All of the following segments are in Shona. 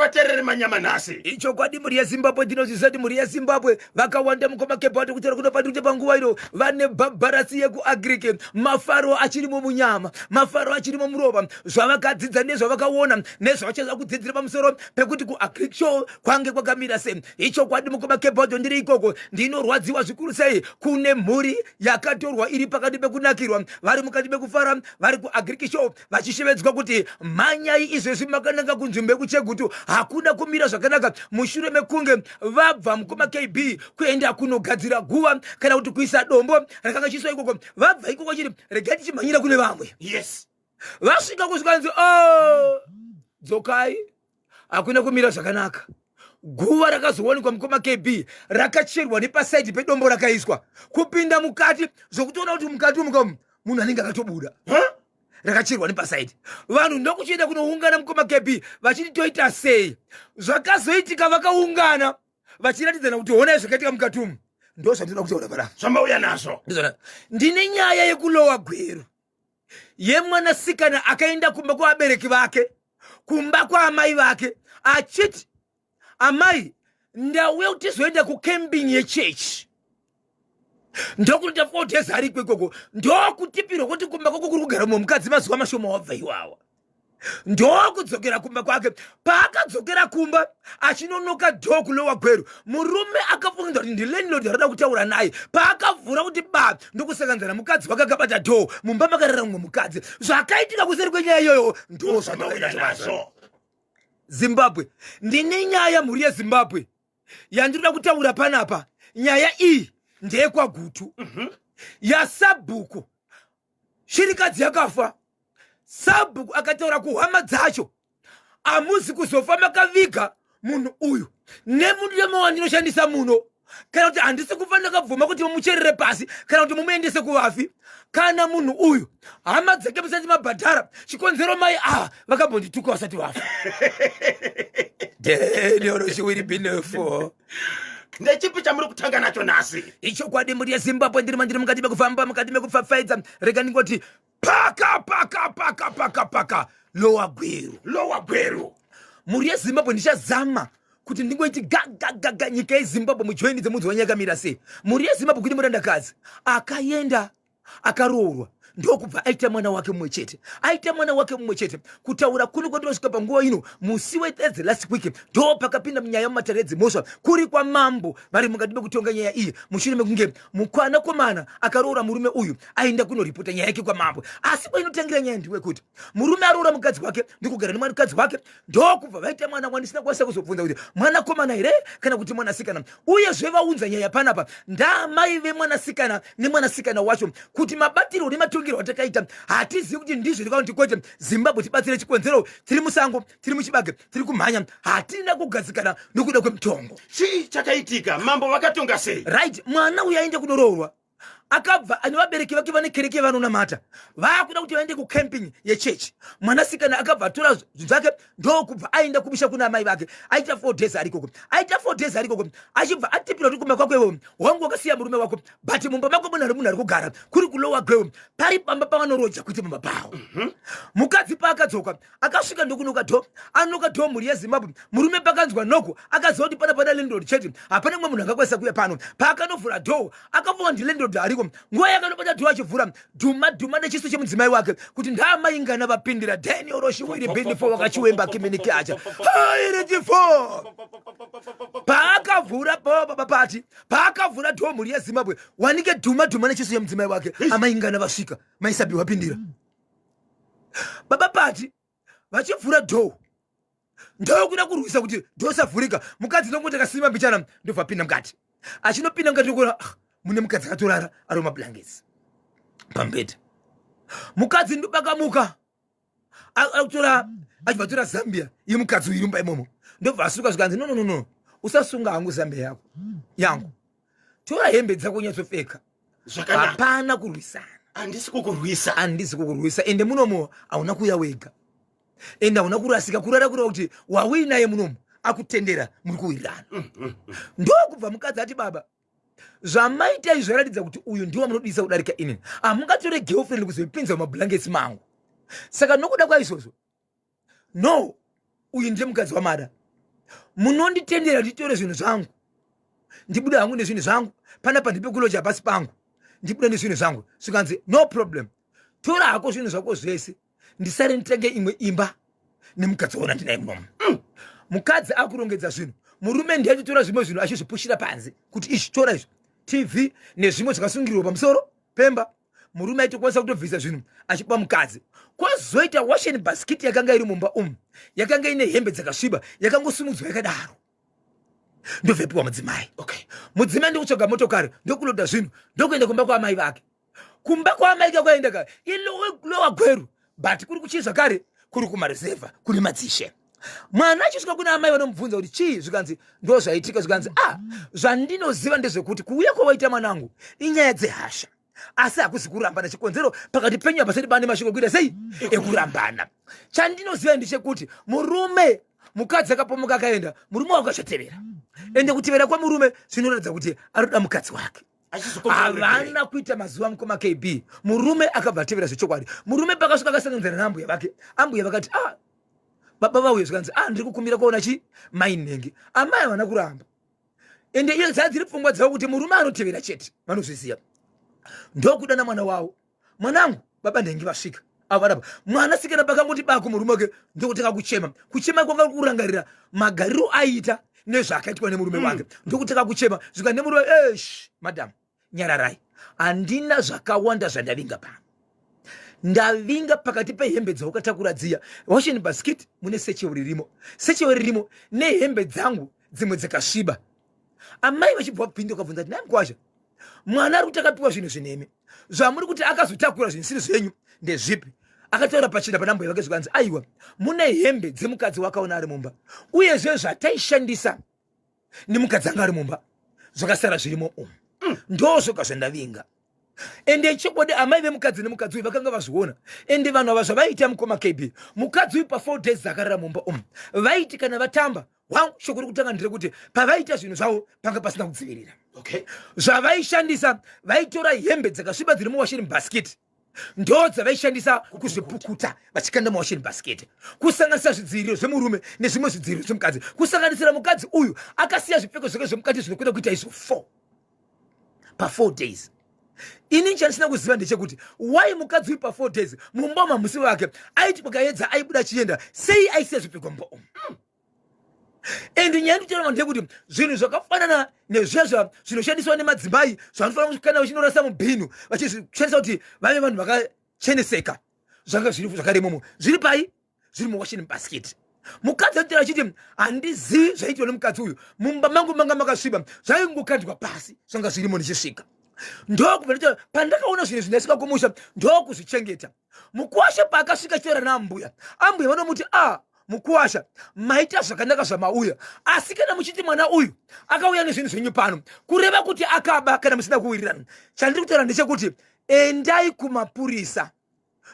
Vateereri manyama nhasi. Ichokwadi, mhuri yeZimbabwe, ndinozviziva kuti mhuri yeZimbabwe vakawanda, mukoma Kebhati, kutaura kuno pandiri kuti panguva ino vane bhabharasi yekuAgric, mafaro achirimo munyama, mafaro achirimo muropa, zvavakadzidza nezvavakaona nezvavachaza kudzidzira pamusoro pekuti kuAgric show kwange kwakamira sei. Ichokwadi, mukoma Kebhati, ndiri ikoko, ndinorwadziwa zvikuru sei. Kune mhuri yakatorwa iri pakati pekunakirwa, vari mukati mekufara, vari kuAgric show, vachishevedzwa kuti mhanyai izvezvi makananga kunzvimbo yekuChegutu, hakuna kumira zvakanaka mushure mekunge vabva, mukoma KB, kuenda kunogadzira guva kana kuti kuisa dombo rakanga chiiswa ikoko. Vabva ikoko chiri regai tichimhanyira kune vamwe. Vasvika kusvikanzi, "Oh, dzokai, hakuna kumira zvakanaka." Guva rakazowanikwa, mukoma KB, rakacherwa nepasaidi pedombo rakaiswa kupinda mukati, zvokutoona kuti mukati umuka munhu anenge akatobuda. Rakacherwa nepasaidi, vanhu ndokuchienda kunoungana, mukoma KB, vachiti toita sei? Zvakazoitika, vakaungana vachiratidzana kuti honai zvakaitika mukati umu. Ndo zvandinoda kutaura panapa. Zvamauya nazvo. Ndizvona, ndine nyaya yekuLower Gweru yemwanasikana akaenda kumba kwavabereki vake, kumba kwaamai vake, achiti, "Amai, ndauya kuti tizoenda kucamping yechechi." Ndokunoita 4 days ariko ikoko, ndokutipirwa kuti kumba kwako kuri kugara mumwe mukadzi mazuva mashoma wabva iwawa. Ndokudzokera kumba kwake. Paakadzokera kumba achinonoka door kuLower Gweru, murume akafungidzwa kuti ndilandlord arada kutaura naye. Paakavhura kuti ba, ndokusanganidzana mukadzi wake akabata door, mumba makarara mumwe mukadzi. Zvakaitika kuseri kwenyaya iyoyo ndo zvamauya zvandauya nazvo. Nazvo. Zimbabwe, ndine nyaya, mhuri yeZimbabwe, yandinoda kutaura panapa. Nyaya iyi ndeyekwaGutu, yasabhuku. Shirikadzi yakafa, sabhuku akataura kuhama dzacho, "Hamuzi kuzofa makaviga munhu uyu nemutemo wandinoshandisa muno, kana kuti handisi kufa ndakabvuma kuti mumucherere pasi kana kuti mumuendese kuvafi kana munhu uyu hama dzake musati mabhadhara." Chikonzero, mai ava vakambondituka vasati vafa. Denioroshiwiri binefo. Ndechipi chamuri kutanga nacho nhasi? Ichokwadi, mhuri yeZimbabwe, ndiri mandiri mukati mekufamba, mukati mekupfapfaidza. Rega ndingoti paka paka paka paka paka Lower Gweru. Lower Gweru. Mhuri yeZimbabwe, ndichazama kuti ndingoiti gagagaga nyika yeZimbabwe mujoini dzemudzi wanyakamira sei. Mhuri yeZimbabwe, kune murandakadzi akaenda akaroorwa, ndokubva aita mwana wake mumwe chete. Aita mwana wake mumwe chete, kutaura kuno kwatinosvika panguva ino, musi weThursday last week ndo pakapinda munyaya mumatare edzimhosva kuri kwamambo vari mukati mekutonga nyaya iyi, mushure mekunge mukwanakomana akaroora murume uyu aenda kunoripota nyaya yake kwamambo. Asi kwainotangira nyaya ndiwekuti murume aroora mukadzi wake, ndikugara nemukadzi wake, ndokubva vaita mwana wandisina kukwanisa kuzobvunza kuti mwanakomana here kana kuti mwanasikana. Uyezve vaunza nyaya panapa ndamai vemwanasikana nemwanasikana wacho kuti mabatirwo nematongero atakaita hatizivi kuti ndizvo rikaona kuti kwete. Zimbabwe, tibatsire. Chikonzero, tiri musango, tiri muchibage, tiri kumhanya, hatina kugadzikana nokuda kwemutongo. Chii chakaitika? Mambo vakatonga sei? Right, mwana uyu aende kunoroorwa, akabva ane vabereki vake vane kereke vanonamata, vaakuda kuti vaende kucamping yechechi. Mwanasikana akabva atora zvinhu zvake, ndokubva aenda kumusha kuna amai vake. Aita 4 days arikoko, aita 4 days arikoko, achibva atipira kuti kumba kwako iwewe wangu wakasiya murume wako, but mumba mako munhu ari munhu ari kugara kuri kuLower Gweru, pari pamba pavanoroja kuite mumba pavo. Mukadzi paakadzoka, akasvika ndokunoka door. Anoka door, mhuri yeZimbabwe, murume pakanzwa knock akaziva kuti pana landlord chete, hapana mumwe munhu angakwanisa kuuya pano. Paakanovhura door, akafunga kuti landlord ariko. Nguva yakanobata door achivhura, dhuma dhuma nechiso chemudzimai wake kuti ndaamaingana vapindira. Daniel Roshiwiri bindifo wakachiwemba kiminiki acha hairitifo. Paakavhura pati paakavhura door, mhuri yeZimbabwe, wanike dhuma dhuma nechiso chemudzimai wake, amaingana vasvika, maisabi wapindira. Baba Pati vachivhura door, ndokuda kurwisa kuti door isavhurika. Mukadzi ndokuti akasimba mbichana, ndobva pinda mukati. Achinopinda mukati, ndokuona, ah, mune mukadzi akatorara ari mablankets pambedha. Mukadzi ndopakamuka akutora, achibva atora zambia yemukadzi uyu mumba imomo, ndobva asuka. Zvikanzi, "No, no, no, no, usasunga hangu zambia yako yangu, tora hembe dzako unyatsopfeka." Zvakanaka. Hapana kurwisana. Handisi kukurwisa. Handisi kukurwisa, ende munomo hauna kuuya wega, ende hauna kurasika. Kurara kureva kuti wauinaye munomu akutendera, muri kuwirirana. Ndokubva mukadzi ati, "Baba, zvamaita izvi zvaratidza kuti uyu ndiwo munodisa kudarika inini. Hamungatore girlfriend kuzoipinza mumablankets mangu. Saka nokuda kwaizvozvo, no, uyu ndiye mukadzi wamada." Munonditendera nditore zvinhu zvangu, ndibude hangu nezvinhu zvangu panapa, ndipe kuloja pasi pangu, ndibude nezvinhu zvangu. Zvikanzi, "No problem, tora hako zvinhu zvako zvese, ndisare nditenge imwe imba nemukadzi waona ndinaye munomu." Mukadzi akurongedza zvinhu, murume ndiye achitora zvimwe zvinhu achizvipushira panze kuti izvi, tora izvi, TV nezvimwe zvakasungirirwa pamusoro pemba. Murume aitokwanisa kutobvisa zvinhu achipa mukadzi. Kwazoita washing basket yakanga iri mumba umu, yakanga ine hembe dzakasviba, yakangosimudzwa yakadaro, ndobvepiwa mudzimai. Mudzimai ndokutsvaga motokari, ndokuloda zvinhu, ndokuenda kumba kwaamai vake. Kumba kwaamai kakwaenda ka iLower Gweru, but kuri kuchii zvakare, kuri kumareserva kune madzishe. Mwana achisvika kuna amai, vanomubvunza kuti chii, zvikanzi ndo zvaitika. Zvikanzi, "Ah, zvandinoziva ndezvekuti kuuya kwawaita, mwanangu, inyaya dzehasha, asi hakuzi kurambana. Chikonzero pakati penyu hapasati pane mashoko ekuita sei, ekurambana. Chandinoziva ndechekuti murume, mukadzi akapomoka akaenda, murume wako achatevera, ende kutevera kwamurume zvinoratidza kuti arikuda mukadzi wake." Havana kuita mazuva, mukoma KB, murume akabva atevera zvechokwadi. Murume pakasvika akasanganidzana naambuya vake. Ambuya vakati, "Ah, baba vauya." Zvikanzi, "Ah, ndiri kukumbira kuona chi mainenge." Amai havana kuramba, ende iyo dzaa dziri pfungwa dzavo kuti murume anotevera chete, vanozviziva. Ndokudana mwana wavo, "Mwanangu, baba ndenge vasvika avo varapa." Mwana sikana pakangoti bako murume wake, ndokutanga kuchema. Kuchema kwanga kurangarira magariro aiita nezvaakaitwa nemurume wake. Ndokutanga kuchema. Zvika nemurume, "Esh, madam, nyararai, handina zvakawanda zvandavinga pano. Ndavinga pakati pehembe dzaukatakura dziya, washing basket mune satchel ririmo, satchel ririmo nehembe dzangu dzimwe dzakasviba." Amai vachibva vapinda, ukabvunza kuti, "Nai mukwasha, mwana ari kuti akapiwa zvinhu zvinemi, zvamuri kuti akazotakura zvinhu zvisiri zvenyu ndezvipi?" Akataura pachena pana mbuya vake. Zvikanzi, "Aiwa, mune hembe dzemukadzi wakaona ari mumba, uyezve zvataishandisa nemukadzi anga ari mumba zvakasara zvirimo umu. Ndo zvoga zvandavinga." Ende chokwadi amai vemukadzi nemukadzi uyu vakanga vazviona. Ende vanhu ava zvavaiita, mukoma KB, mukadzi uyu pa4 days dzakarara mumba umu, vaiti kana vatamba wangu, shoko rekutanga nderekuti pavaiita zvinhu zvavo panga pasina kudzivirira. Zvavaishandisa, vaitora hembe dzakasviba dziri muwashing basket, ndo dzavaishandisa kuzvipukuta vachikanda muwashing basket, kusanganisa zvidziviriro zvemurume nezvimwe zvidziviriro zvemukadzi. Kusanganisira mukadzi uyu akasiya zvipfeko zvake zvemukati zvinokwenda kuita izvo 4 pa4 days. Ini chandisina kuziva ndechekuti why mukadzi uyu pa4 days mumba mamusi wake aiti kwakaedza aibuda achienda, sei aisiya zvipfeko mumba umu? And nyaya ndikutaura ndeyekuti zvinhu zvakafanana nezvezva zvinoshandiswa nemadzimai, zvanofanira kana vachinorasa mubhinu vachishandisa kuti vave vanhu vakacheneseka, zvanga zviri zvakarimomo, zviri pai, zviri muwashing basket. Mukadzi anotaura achiti, "Handizivi zvaiitwa nemukadzi uyu mumba mangu, manga makasviba, zvaingokandwa pasi, zvanga zvirimo ndichisvika." Ndokubva pandakaona zvinhu zvindasvika kumusha, ndokuzvichengeta. Mukuwasha paakasvika chitaura naambuya, ambuya vanomuti, "A ah, mukuwasha, maita zvakanaka zvamauya, asi kana muchiti mwana uyu akauya nezvinhu zvenyu pano, kureva kuti akaba kana musina kuwirirana. Chandiri kutaura ndechekuti endai kumapurisa,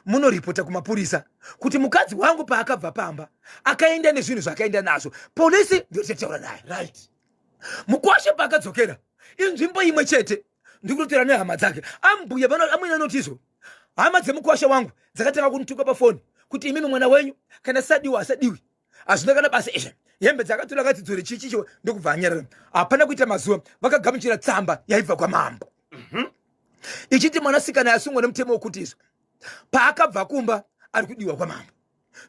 munoripota kumapurisa kuti mukadzi wangu paakabva pamba akaenda nezvinhu zvakaenda nazvo. Polisi ndio tichataura naye." Mukwasha paakadzokera, inzvimbo imwe chete, ndikutotaura nehama dzake. Ambuya amweni anoti izvo, "Hama dzemukwasha wangu dzakatanga kunituka pafoni kuti imimi mwana wenyu kana sadiwa asadiwi, hazvina kana basa izvi, hembe dzakatora akadzidzore chii chicho." Ndokubva anyarara. Hapana kuita mazuva, vakagamuchira tsamba yaibva kwamambo ichiti mwanasikana yasungwa nemutemo wekuti izvo paakabva kumba ari kudiwa kwamambo.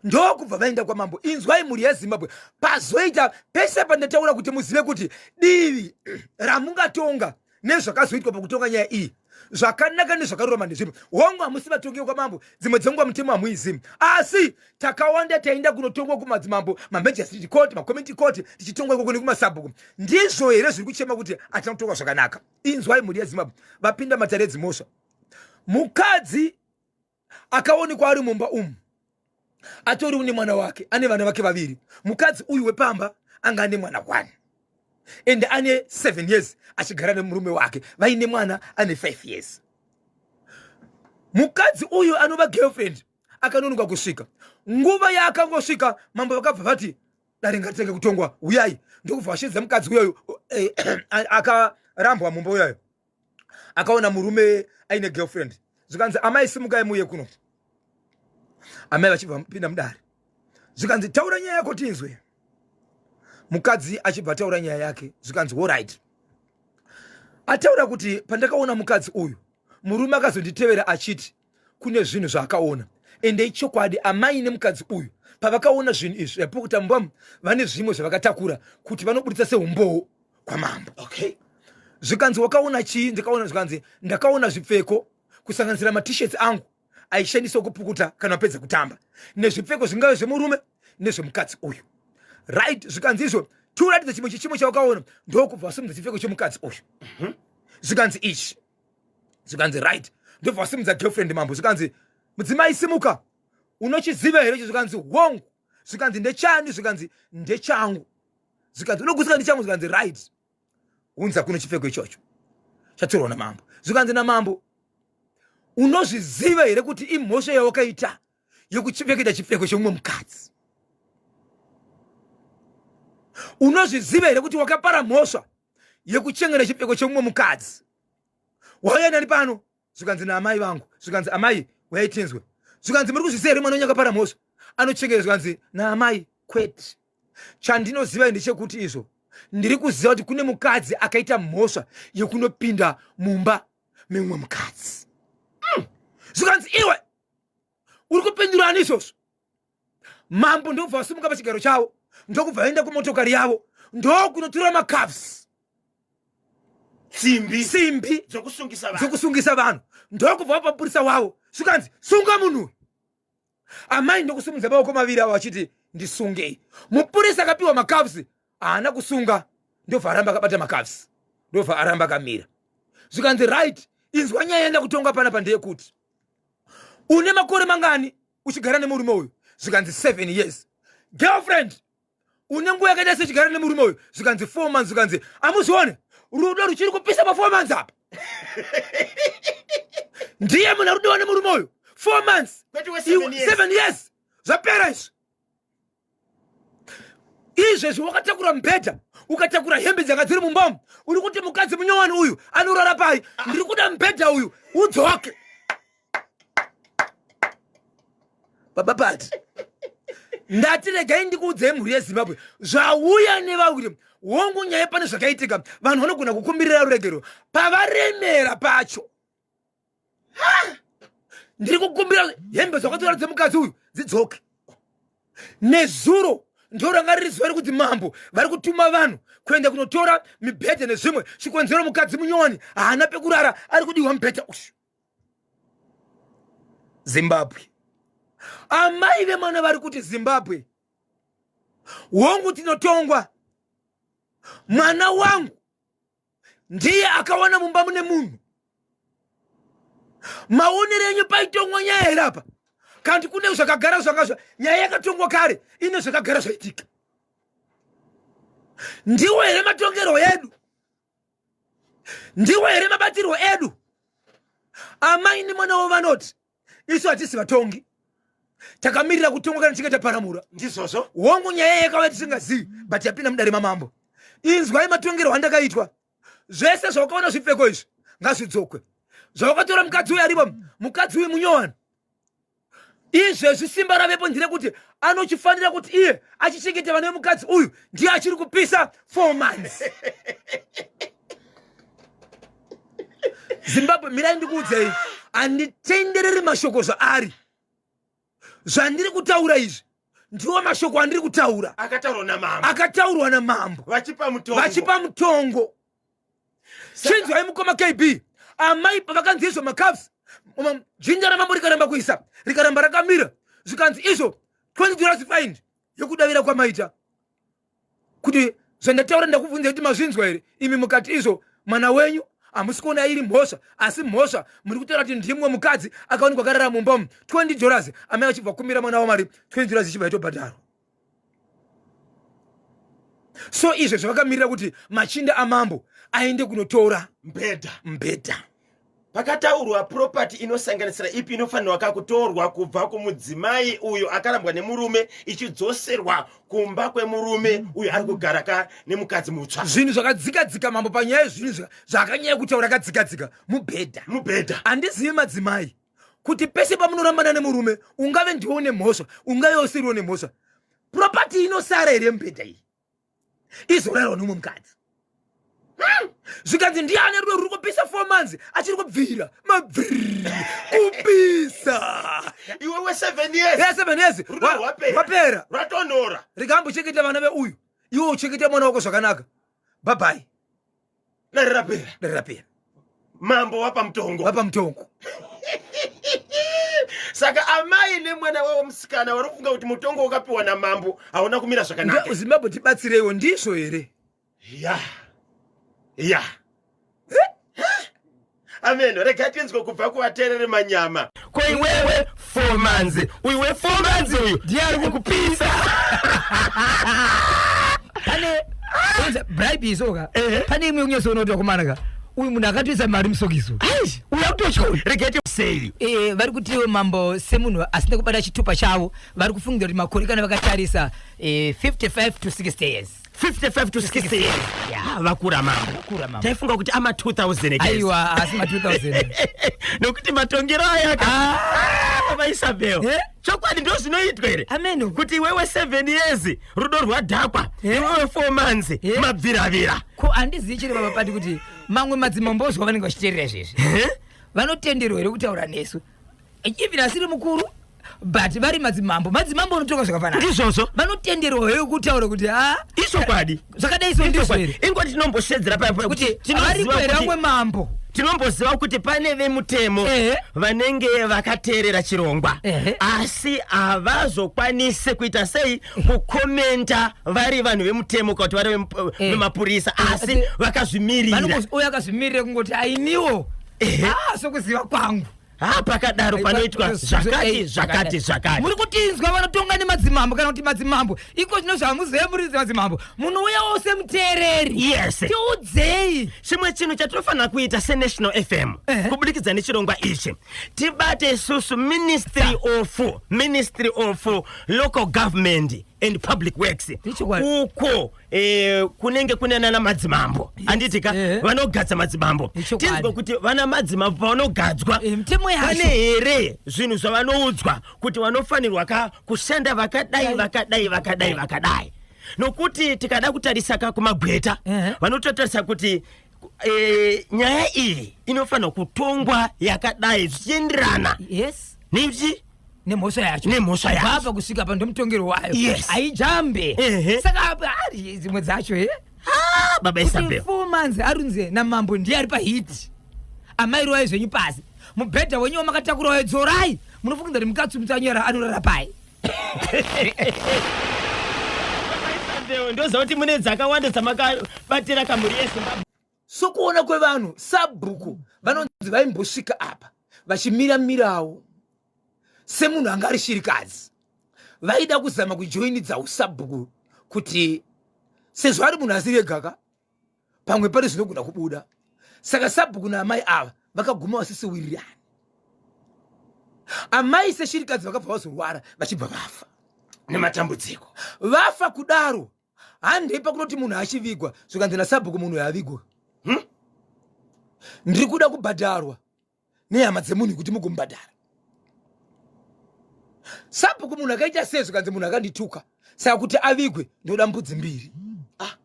Ndokubva vaenda kwamambo. Inzwai, mhuri yeZimbabwe, pazoita pese pandataura kuti muzive kuti divi ramungatonga nezvakazoitwa pakutonga nyaya iyi zvakanaka nezvakarurama ndezvipi. Hongu, hamusi vatongi kwamambo, dzimwe dzenguva mutemo hamuizivi, asi takawanda taenda kunotongwa kumadzimambo, mamagistrate court, macommunity court, tichitongwa ikoko nekumasabhuku. Ndizvo here zviri kuchema kuti hatina kutongwa zvakanaka? Inzwai, mhuri yeZimbabwe, vapinda matare edzimhosva, mukadzi akaonekwa ari mumba umu atori une mwana wake, ane vana vake vaviri. Mukadzi uyu wepamba anga ane mwana 1 ende ane 7 years achigara nemurume wake, vaine mwana ane 5 years. Mukadzi uyu anova girlfriend akanonoka kusvika. Nguva yaakangosvika, mambo vakabva vati, "Dare ngaritenge kutongwa, uyai." Ndokubva vashedza mukadzi uyoyo akarambwa mumba uyoyo, akaona murume aine girlfriend. Zvikanzi, "Amai, simukai muuye kuno." Amai vachibva vapinda mudare. Zvikanzi, "Taura nyaya yako tinzwe." Mukadzi achibva ataura nyaya yake, zvikanzi alright. Ataura kuti pandakaona mukadzi uyu, murume akazonditevera achiti kune zvinhu zvaakaona. Ende ichokwadi, amai nemukadzi uyu pavakaona zvinhu izvi zvapukuta mumba, vane zvimwe zvavakatakura kuti vanobuditsa seumbowo kwamambo. Okay. Zvikanzi wakaona chii? Ndikaona, zvikanzi ndakaona zvipfeko kusanganisira matishets angu aishandiswa kupukuta kana wapedza kutamba, nezvipfeko zvingave zvemurume nezvemukadzi uyu. Right, zvikanzi izvo tiuratidze chimwe chechimwe chawakaona. Ndokubva wasimudza chipfeko chemukadzi uyu. Zvikanzi ichi. Zvikanzi right. Ndobva wasimudza girlfriend mambo. Zvikanzi mudzimai simuka, unochiziva here ichi? Zvikanzi hongu. Zvikanzi ndechani? Zvikanzi ndechangu. Zvikanzi unogusika ndechangu. Zvikanzi right, unza kuno chipfeko ichocho chatorwa namambo. Zvikanzi namambo, unozviziva here kuti imhosva yawakaita yekuchipfeketa chipfeko chemumwe mukadzi? Unozviziva here kuti wakapara mhosva yekuchengeta chipfeko chemumwe mukadzi? Wauya nani pano? Zvikanzi naamai vangu. Zvikanzi amai uyai tinzwe. Zvikanzi muri kuzviziva here mwana wenyu akapara mhosva anochengeta? Zvikanzi naamai kwete, chandinoziva ndechekuti izvo ndiri kuziva kuti kune mukadzi akaita mhosva yekunopinda mumba memumwe mukadzi. Zvikanzi iwe uri kupindura ani izvozvo? Mambo ndobva vasimuka pachigaro chavo, ndokubva vaenda kumotokari yavo, ndokunotora macuffs, simbi, simbi dzokusungisa vanhu, dzokusungisa vanhu, ndokubva vapa mupurisa wavo. Zvikanzi sunga munhu uyu. Amai ndokusimudza maoko maviri avo vachiti ndisungei. Mupurisa akapiwa macuffs haana kusunga, ndobva aramba akabata macuffs, ndobva aramba akamira. Zvikanzi right, inzwa nyaya yenda kutonga panapa ndeyekuti une makore mangani uchigara nemurume uyu? Zvikanzi 7 years. Girlfriend, une nguva yakaita sechigara nemurume uyu? Zvikanzi 4 months. Zvikanzi amuzvione rudo ruchiri kupisa pa 4 months apa? Ndiye munhu arudiwa nemurume uyu 4 months. Kwete we 7 years. 7 years zvapera izvi. Izvezvi wakatakura mubhedha, ukatakura hembe dzanga dziri mumba umu, uri kuti mukadzi munyowani uyu anorara pai? Ndiri kuda mubhedha uyu udzoke. Baba Pati, ndati regai ndikuudzei mhuri yeZimbabwe zvauya nevawiri. Hongu, nyaya pane zvakaitika, vanhu vanogona kukumbirira ruregero pavaremera pacho. Ndiri kukumbira hembe dzakatora dzemukadzi uyu dzidzoke. Nezuro ndo ranga riri zuva rekuti mambo vari kutuma vanhu kuenda kunotora mibhedha nezvimwe. Chikonzero mukadzi munyowani haana pekurara, ari kudiwa mubhedha uyu. Zimbabwe, amai vemwana vari kuti Zimbabwe, hongu tinotongwa, mwana wangu ndiye akawana mumba mune munhu. Maonero enyu, paitongwa nyaya here apa? Kandi kune zvakagara zvanga nyaya yakatongwa kare ine zvakagara zvaitika. Ndiwo here matongerwo edu? Ndiwo here mabatirwo edu? Amai nemwana wavo vanoti isu hatisi vatongi, takamirira kutongwa kana tichinge taparamura. Ndizvozvo. Hongu, nyaya yakauya tisingazivi, but yapinda mudare mamambo. Inzwai matongerwo andakaitwa. Zvese zvawakaona zvipfeko izvi ngazvidzokwe, zvawakatora mukadzi uyu aripo, mukadzi uyu munyowani. Izvezvi simba ravepo nderekuti anochifanira kuti iye achichengeta vana vemukadzi uyu, ndiye achiri kupisa 4 months. Zimbabwe, mirai ndikuudzei, handitendereri mashoko zvaari. Zvandiri kutaura izvi ndiwo mashoko andiri kutaura akataurwa namambo, akataurwa namambo vachipa mutongo, vachipa mutongo. Chinzwai mukoma KB, amai pavakanzi izvo macuffs, jinja ramambo rikaramba kuisa, rikaramba rakamira. Zvikanzi izvo $20 fine yekudavira kwamaita kuti zvandataura. Ndakubvunza kuti mazvinzwa here imi, mukati izvo mwana wenyu hamusi kuona iri mhosva, asi mhosva muri kutaura kuti ndimwe mukadzi akaonekwa akarara mumba umu. $20, amai vachibva kumbira mwana wamari $20, ichibva itobhadharwa. So izvo zvavakamirira kuti machinda amambo aende kunotora mbedha. Mbedha. Pakataurwa property inosanganisira ipi inofanirwa kakutorwa kubva kumudzimai uyo akarambwa nemurume ichidzoserwa kumba kwemurume uyo ari kugara ka nemukadzi mutsva? Zvinhu zvakadzikadzika mambo panyaya yezvinhu zvakanyanya kutaura akadzikadzika mubhedha. Mubhedha. Handizivi madzimai kuti pese pamunorambana nemurume, ungave ndiwo nemhosva, ungave usiriwo nemhosva, property inosara here mubhedha iyi? Izorarwa nomumwe mukadzi. Zvikanzi ndiani rudo ruri kupisa 4 months achiri kubvira mabviri kupisa? Iwewe 7 years. Ya, 7 years. Rudo rwapera. Rwapera. Rwatonhora. Rikambochengeta vana veuyu, iwe uchengete mwana wako zvakanaka, bye bye. Dare rapera. Dare rapera. Mambo wapa mutongo. Vapa mutongo. Saka amai nemwana wavo musikana vari kufunga kuti mutongo wakapiwa namambo hauna kumira zvakanaka. Zimbabwe, tibatsireiwo, ndizvo here? Ya, amen. Rega tinzwe kubva kuvateereri manyama. Ko iwewe 4 months, uyu we4 months uyu ndiye ari kukupisa. Pane bribe isoka. Ehe. Pane imwe kunyasoona kuti wakomanaka, uyu munhu akatoisa mari musokiso, uyu akutotya uyu. Rega ti sei. Vari kuti iwe mambo, semunhu asina kubata chitupa chavo, vari kufungira kuti makore kana vakatarisa 55 to 60 years. 55 to 60 years. Yeah. Ah, vakura mambo. Vakura mambo. Taifunga kuti ama 2000 guys. Aiwa, asi ma 2000. Nokuti matongero aya baba Isabel, Eh? chokwadi ndo zvinoitwa here? Ameno. Kuti iwewe 7 years rudo rwadhakwa, Eh? iwewe 4 months, Eh? mabviravira. Ko handizivi chiri baba Pati kuti mamwe madzimambo ozwa vanenge vachiteerera izvezvi, Eh? vanotenderwa here kutaura nesu, even asiri mukuru, but vari madzimambo, madzimambo unotonga zvakafanana? Ndizvozvo. Vanotenderwa here kutaura kuti ha, Ichokwadi. zvakadai so ndizvo here? Ingoti tinomboshedzera paya paya kuti tinoziva variko here kuti- vamwe mambo? Tinomboziva kuti pane vemutemo vanenge vakateerera chirongwa, asi havazokwanisi kuita sei, kukomenta vari vanhu vemutemo kana kuti vari vemapurisa, asi vakazvimirira. Uyo akazvimirira kungoti ainiwo, ah, sokuziva kwangu. Ha, pakadaro panoitwa zvakati zvakati zvakati. Muri kutinzwa, vanotonga nemadzimambo kana kuti madzimambo iko zvino zvamuzive muri madzimambo, munouyawo semuteereri. Tiudzei. Chimwe chinhu chatinofanira kuita seNational FM, kubudikidza nechirongwa ichi, tibate isusu Ministry of Local Government and Public Works. Ndichokwadi. Uko kunenge kune nana madzimambo, handiti ka? Vanogadza madzimambo. Ichokwadi. Tinzwe kuti vana madzimambo pavanogadzwa, Mitemo yacho. pane here zvinhu zvavanoudzwa kuti vanofanirwa ka kushanda vakadai, vakadai, vakadai, vakadai? Nokuti tikada kutarisa ka kumagweta, vanototarisa kuti nyaya iyi inofanirwa kutongwa yakadai zvichienderana nechi Nemhosva yacho. Nemhosva yacho. Kubva kusvika pa ndomutongero wayo. Haijambe. Saka apa ari dzimwe dzacho he. Ah, baba Kuti Isabel. 4 months arunze namambo ndiye ari pahiti, amai rowai zvenyu pasi, mubhedha wenyu wamakatakura wayo dzorai. Munofungidzira kuti mukatsi mutsanyora anorara pai? Isabel, ndoziva kuti mune dzakawanda dzamakabatira kamhuri yeZimbabwe. Sokuona kwevanhu, sabhuku vanonzi vaimbosvika apa vachimira mirawo semunhu anga ari shirikadzi, vaida kuzama kujoinidza usabhuku kuti sezvo ari munhu asiri egaka, pamwe pane zvinogona kubuda. Saka sabhuku naamai ava vakaguma vasisiwirirani. Amai seshirikadzi vakabva vazorwara, vachibva vafa. Nematambudziko. Vafa kudaro, handei pakunoti munhu achivigwa, zvikanzi nasabhuku, munhu yavigwa, Ndiri kuda kubhadharwa nehama dzemunhu kuti mugomubhadhara. Sabhuku munhu akaita sei? Zvikanzi munhu akandituka, saka kuti avigwe ndoda mbudzi mbiri. Ah.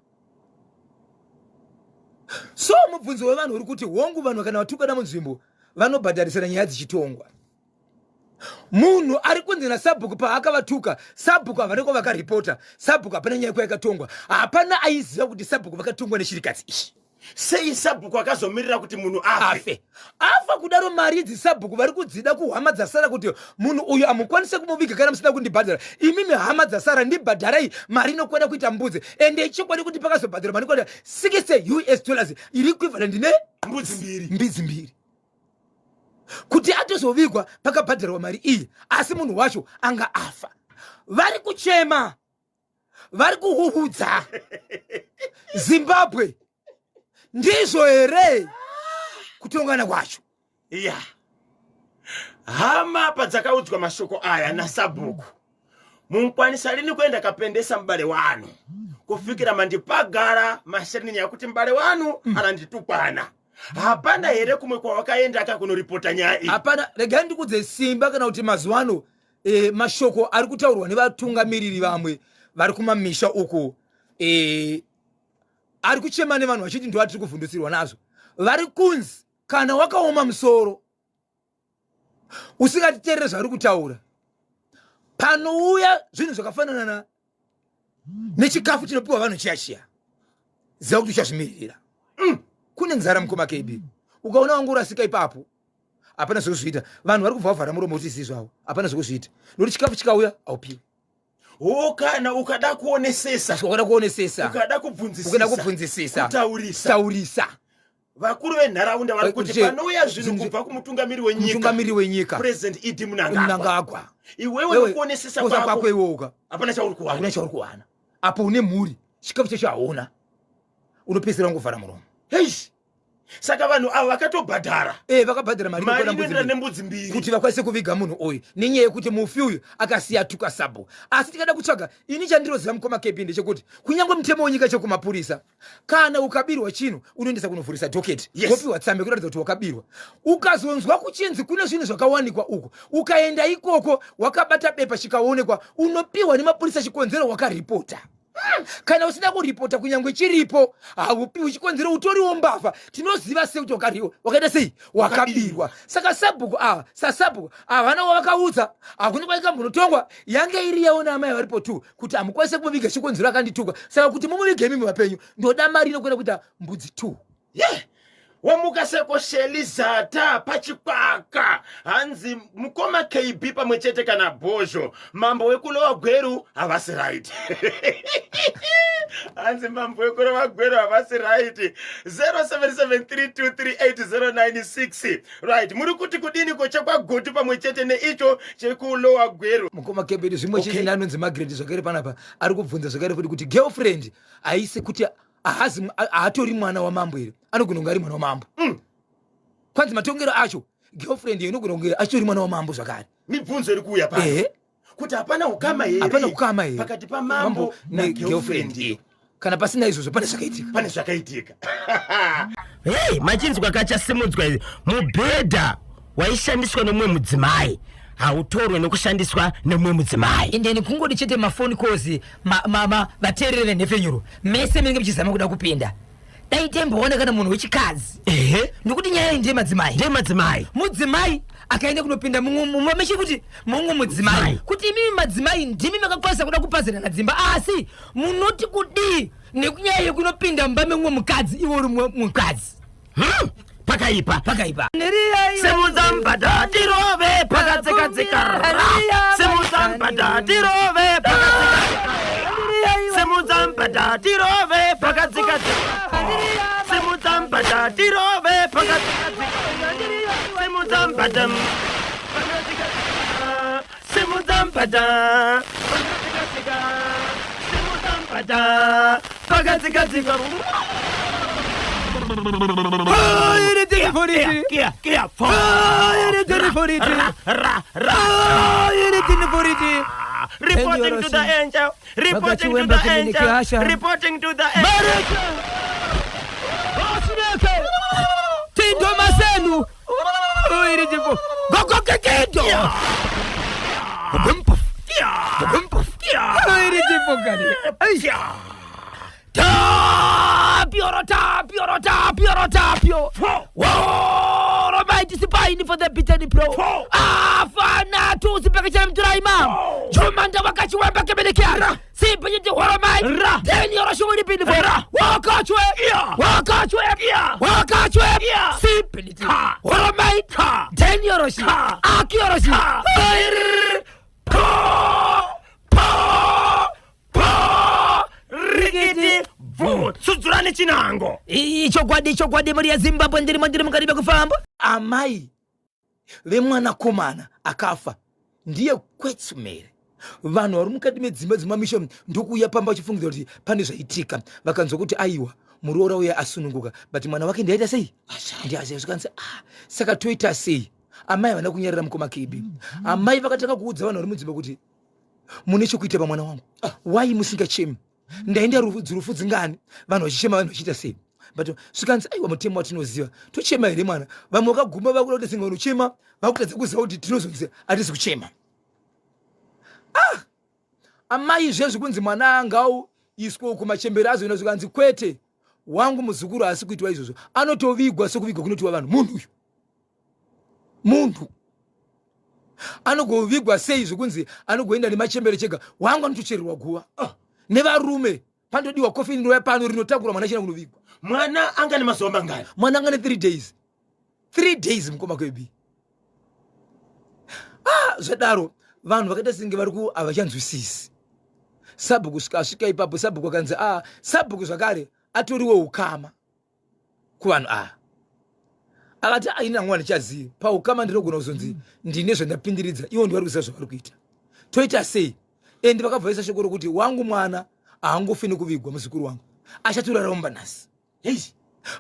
So mubvunzo wevanhu uri kuti, hongu, vanhu kana vatukana munzvimbo vanobhadharisana, nyaya dzichitongwa. Munhu ari kunzi nasabhuku paakavatuka, sabhuku havana kwavakaripota, sabhuku hapana nyaya kwayakatongwa, hapana aiziva kuti sabhuku vakatongwa nechirikadzi ichi. Sei sabhuku akazomirira kuti munhu afe? Afe. Afa kudaro, mari idzi sabhuku vari kudzida kuhama dzasara, kuti munhu uyu hamukwanise kumuviga kana musina kundibhadhara. Imimi hama dzasara, ndibhadharai mari inokwana kuita mbudzi. Ende ichokwadi kuti pakazobhadharwa mari inokwana US$60 iri equivalent ne mbudzi mbiri. Mbidzi mbiri. Kuti atozovigwa pakabhadharwa mari iyi, asi munhu wacho anga afa. Vari kuchema, vari kuhuhudza. Zimbabwe, ndizvo here kutongana kwacho? Ya, hama padzakaudzwa mashoko aya nasabhuku, mukwanisa lini kuenda kapendesa m'bale wanu kufikira mandipagara mashirini yakuti m'bale wanu ananditukwana? Hapana here kumwe kwawakaenda kakunoripota nyaya iyi? Hapana. Regai ndikudze simba, kana kuti mazuva ano mashoko ari kutaurwa nevatungamiriri vamwe vari kumamisha uku. Ari kuchema nevanhu vachiti ndo atiri kuvhundutsirwa nazvo. Vari kunzi kana wakaoma musoro usingatiterere zvauri kutaura, panouya zvinhu zvakafanana nechikafu chinopiwa vanhu chiya chiya, ziva kuti uchazvimiririra. Kune nzara mukoma KB, ukaona wangu urasika ipapo hapana zvekuzviita. Vanhu vari kubva vavhara muromo kuti zii zvavo, hapana zvekuzviita nokuti chikafu chikauya haupiwi. Wo kana ukada kuonesesa, ukada kuonesesa, ukada kubvunzisisa, ukada kubvunzisisa, kutaurisa, taurisa. Vakuru venharaunda vari kuti panouya zvinhu kubva kumutungamiri wenyika, mutungamiri wenyika President ED Mnangagwa, Mnangagwa, iwewe nekuonesesa kwako iwoka hapana chauri kuwana, hakuna chauri kuwana. Apo une mhuri, chikafu chacho hauna, unopedzisira wangovhara muromo. Heish. Saka vanhu ava vakatobhadhara. Eh, vakabhadhara mari inokwana nembudzi mbiri kuti vakwanise kuviga munhu uyu, nenyaya yekuti mufi uyu akasiya tuka sabhuku. Asi tikada kutsvaga, ini chandinoziva mukoma KB ndechekuti kunyange mutemo wenyika chekumapurisa, kana ukabirwa chinhu unoendesa kunovhurisa docket, wopiwa tsamba yekuratidza kuti wakabirwa. Ukazonzwa kuchinzi kune zvinhu zvakawanikwa uko, ukaenda ikoko wakabata bepa chikaonekwa, unopiwa nemapurisa chikonzero wakaripota. Kana usina kuripota kunyange chiripo haupiwi chikonzero, utoriwo mbavha. Tinoziva sei kuti wakariwa, wakaita sei, wakabirwa? Saka sabhuku ava, sasabhuku havana wavakaudza, hakuna kwaikambonotonga. Yange iri yavo naamai varipo tu kuti hamukwanise kumuviga chikonzero akandituka, saka kuti mumuvige imimi vapenyu ndoda mari inokwenda kuita mbudzi two. Yeah. Wamuka seko Sheli Zata pachikwaka, hanzi mukoma KB pamwe chete kana Bhozho, mambo wekulowa Gweru havasi right. Hanzi mambo wekulowa Gweru havasi right. 0773238096. Right, muri kuti kudini ko chekwaGutu pamwe chete neicho chekulowa Gweru? Mukoma KB, zvimwe chete neanonzi Margaret zvakare panapa ari kubvunza zvakare futi kuti girlfriend haisi kuti ahazi haatori mwana wamambo here? Anogona kunge ari mwana wamambo. Kwanzi matongero acho, girlfriend inogona kunge achitori mwana wamambo zvakare. Mibvunzo iri kuuya pano kuti hapana ukama here, hapana ukama here pakati pamambo negirlfriend? Kana pasina izvozvo, pane zvakaitika. Pane zvakaitika. Hei, machinzwa kachasimudzwa izvi. Mubhedha waishandiswa nomumwe mudzimai hautorwe nokushandiswa nemumwe mudzimai. Endeni kungoti chete mafoni calls, vateereri venhepfenyuro mese munenge muchizama kuda kupinda, dai temboona kana munhu wechikadzi, nokuti nyaya iyi ndeyemadzimai. Ndeyemadzimai. Mudzimai akaenda kunopinda mumba mechikuti mumwe mudzimai, kuti imimi madzimai ndimi makakwanisa kuda kupazirana dzimba, asi munoti kudii nekunyaya yekunopinda mumba memumwe mukadzi iwe uri mukadzi? Pakaipa. Pakaipa. Simudza mbada tirove pakadzikadzika. Simudza mbada tirove pakadzikadzika. Simudza mbada tirove pakadzikadzika. Simudza mbada tirove pakadzikadzika. Simudza mbada pakadzikadzika. Simudza mbada pakadzikadzika. Simudza mbada pakadzikadzika. Reporting to the angel. Reporting to the angel. Reporting to the angel. Tindo masenu. Gogokekedo. Tapio tapio tapio tapio. Woro mighty sipaini for the bitter pro. Afana tu sipeke cha mturaima. Jumanda wakachiwemba kebelekia. Sipanyiti horo mai. Then yoro shuri pini for. Wakachwe. Wakachwe. Wakachwe. Sipiniti. Horo mai. Then yoro shi. Aki yoro shi. Rikiti bvu, tsudzurani chinango. Ichokwadi, chokwadi, mhuri yeZimbabwe, ndirimo, ndiri mukati mekufamba. Amai vemwanakomana akafa ndiye kwetsumere. Vanhu vari mukati medzimba dzemamisha ndokuuya pamba vachifungidzira kuti pane zvaitika, vakanzwa kuti aiwa, muroora uya asununguka, but mwana wake ndiaita sei? Ndiashaya. Zvikanzi, ah, saka toita sei? Amai havana kunyarira mukoma KB. Amai vakatanga kuudza vanhu vari mudzimba kuti mune chokuita pamwana wangu, wai musingachemi? Ndaenda rufu dzingani, vanhu vachichema, vanhu vachiita sei? But zvikanzi aiwa, mutemo watinoziva, tochema here mwana? Vamwe vakaguma vakuda kuti singa vanochema, vakutadza kuziva kuti tinozonzi hatisi kuchema. Ah, amai, zvezvi kunzi mwana angau iswe uku, machembere azoenda, zvikanzi kwete. Wangu muzukuru haasi kuitwa izvozvo, anotovigwa sekuvigwa kunotiwa vanhu. Munhu uyu munhu anogovigwa sei zvekunzi anogoenda nemachembere chega? Wangu anotochererwa guva, oh, nevarume. Panotodiwa kofini rinouya pano rinotakura mwana achienda kunovigwa. Mwana anga nemazuva mangani? Mwana anga ne3 days, 3 days, mukoma kwebi. Ah, zvadaro vanhu vakaita senge vari ku havachanzwisisi. Sabhuku svika asvika ipapo, sabhuku akanzi, ah, sabhuku zvakare atoriwo ukama kuvanhu ava. Akati, aini hangu handichazivi paukama, ndinogona kuzonzi ndine zvandapindiridza, ivo ndivari kuziva zvavari kuita, toita sei? And vakabva vaisa shoko rokuti wangu mwana haangofi nekuvigwa, muzukuru wangu achatorara mumba nhasi. Hei.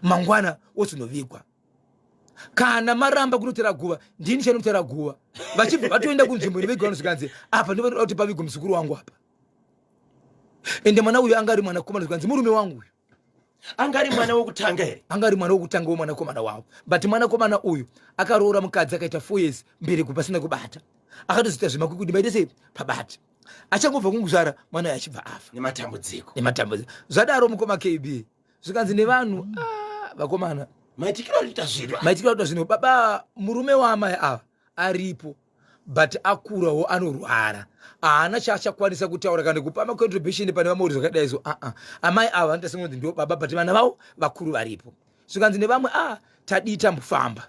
Mangwana wozonovigwa. Kana maramba kunotera guva, ndini chanotera guva. Vachibva vatoenda kunzvimbo inovigwa vanhu, zvikanzi apa ndovanoda kuti pavigwe muzukuru wangu apa. Ende mwana uyu anga ari mwanakomana, zvikanzi murume wangu uyu. Anga ari mwana wekutanga here? Anga ari mwana wekutanga wemwanakomana wavo, but mwanakomana uyu akaroora mukadzi akaita 4 years mbereko pasina kubata, akatozoita zvemakwikwi maite sei pabati, achangobva kunguzvara mwana uyu achibva afa. Nematambudziko. Nematambudziko. Zvadaro, mukoma KB, zvikanzi nevanhu, ah, vakomana, maitikiro ari kuita zvinhu. Maitikiro ari kuita zvinhu. Baba, murume waamai ava aripo, but akurawo, anorwara, haana chaachakwanisa kutaura kana kupa macontribution pane vamwe zvakadai. So aa amai ava vanoita sengonzi ndo baba, but vana vavo vakuru varipo. Zvikanzi nevamwe, a tadii tambofamba,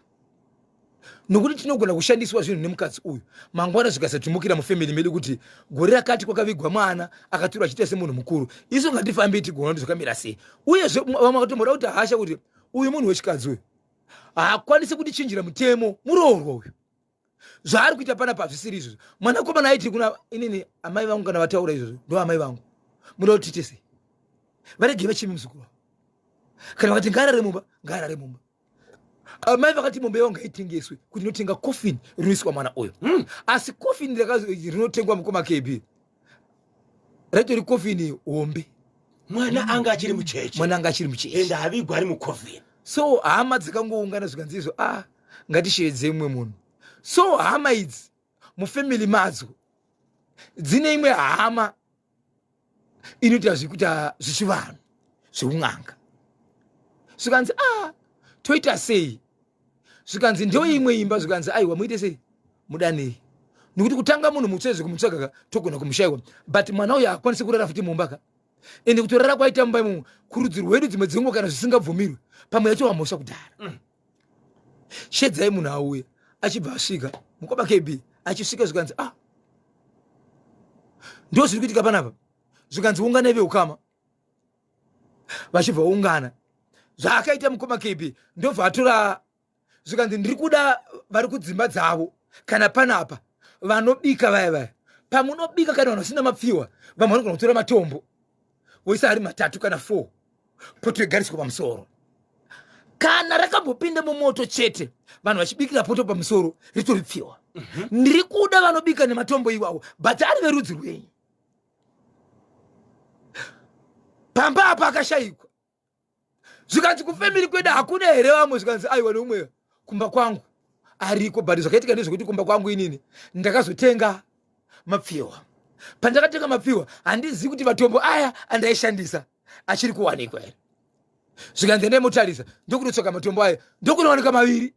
nokuti tinogona kushandiswa zvinhu nemukadzi uyu mangwana, zvikasatimukira mufamily medu kuti gore rakati kwakavigwa mwana akaturwa achiita semunhu mukuru. Isu ngatifambei tigoona kuti zvakamira sei. Uyezve vamwe vakatomboda kuti hasha kuti uyu munhu wechikadzi uyu haakwanisi kutichinjira mutemo, muroorwa uyu zvaari kuita panapa hazvisiri izvozvo. Mwanakomana aiti kuna inini, amai vangu kana vataura izvozvo, ndo amai vangu, muda kuti tiite sei? Varegei vachimi muzukuru wavo. Kana vakati ngaarare mumba, ngaarare mumba. Amai vakati mombe yavo ngaitengeswe kuti inotenga coffin rinoiswa mwana uyu. Asi coffin rinotengwa, mukoma KB, raitori coffin hombe. Mwana anga achiri mucheche. Mwana anga achiri mucheche. Ende avigwa ari mucoffin. So hama dzakangoungana, zvikanzi izvo, ah, ngatishevedzei mumwe munhu. So hama idzi mufamily madzo dzine imwe hama inoita zvekuita zvichivanhu zveun'anga. Zvikanzi, ah, toita sei? Zvikanzi ndo imwe imba. Zvikanzi, aiwa, muite sei, mudanei, nekuti kutanga munhu mutsva zvekumutsvaga ka togona kumushayiwa, but mwana uyu haakwanisi kurara futi mumba ka. Ende kutorara kwaita mumba imomo, kurudzi rwedu dzimwe dzenguva kana zvisingabvumirwe, pamwe yacho wamhosva kudhara. Shedzai munhu auye. Achibva asvika, mukoma KB, achisvika zvikanzi, ah, ndo zviri kuitika panapa. Zvikanzi unganai veukama. Vachibva ungana, zvaakaita mukoma KB, ndobva atora, zvikanzi ndiri kuda vari kudzimba dzavo kana panapa vanobika vaya vaya. Pamunobika, kana vanhu vasina mapfiwa, vamwe vanogona kutora matombo voisa ari matatu kana four, poto igariswa pamusoro. Kana rakambopinda mumoto chete, vanhu vachibikira poto pamusoro, ritori pfiwa. Ndiri kuda vanobika nematombo iwawo, but ari verudzi rwenyu. Pamba apa akashayikwa. Zvikanzi kufamily kwedu hakuna here vamwe? Zvikanzi aiwa, neumwe kumba kwangu ariko, but zvakaitika ndezvekuti kumba kwangu inini ndakazotenga mapfiwa. Pandakatenga mapfiwa, handizivi kuti matombo aya andaishandisa achiri kuwanikwa here. Zvikanzi endai motarisa. Ndokunotsvaka matombo aya, ndokunowanika maviri,